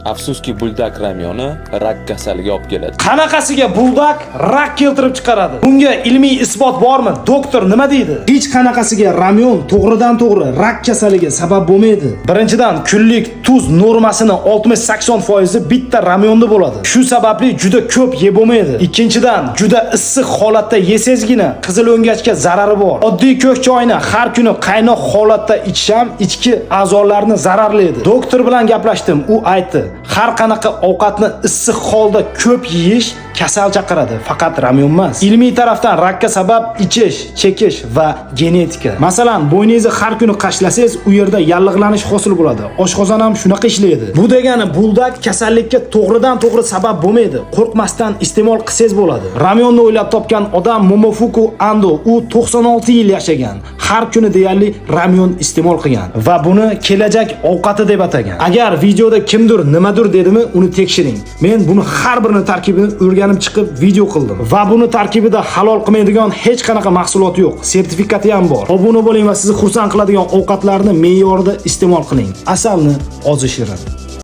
Afsuski, Buldak ramyoni rak kasaliga olib keladi. Qanaqasiga Buldak rak keltirib chiqaradi? Bunga ilmiy isbot bormi? Doktor nima deydi? Hech qanaqasiga ramyon to'g'ridan to'g'ri rak kasaliga sabab bo'lmaydi. Birinchidan, kunlik tuz normasini 60-80% bitta ramyonda bo'ladi. Shu sababli juda ko'p yeb bo'lmaydi. Ikkinchidan, juda issiq holatda yesangizgina qizil o'ngachga zarari bor. Oddiy ko'k choyni har kuni qaynoq holatda ichish ham ichki a'zolarni zararlaydi. Doktor bilan gaplashdim, u aytdi, har qanaqa ovqatni issiq holda ko'p yeyish kasal chaqiradi, faqat ramyon emas. Ilmiy tarafdan rakka sabab ichish, chekish va genetika. Masalan, bo'yningizni har kuni qashlasangiz, u yerda yallig'lanish hosil bo'ladi. Oshqozon ham shunaqa ishlaydi. Bu degani Buldak kasallikka to'g'ridan to'g'ri sabab bo'lmaydi. Qo'rqmasdan iste'mol qilsangiz bo'ladi. Ramyonni o'ylab topgan odam Momofuku Ando, u 96 yil yashagan. Har kuni deyarli ramyon iste'mol qilgan va buni kelajak ovqati deb atagan. Agar videoda kimdir nimadir dedimi, uni tekshiring. Men buni har birini tarkibini o'rganib chiqib video qildim. Va buni tarkibida halol qilmaydigan hech qanaqa mahsulot yo'q. Sertifikati ham bor. Obuna bo'ling va sizni xursand qiladigan ovqatlarni me'yorida iste'mol qiling. Asalni ozi shirin.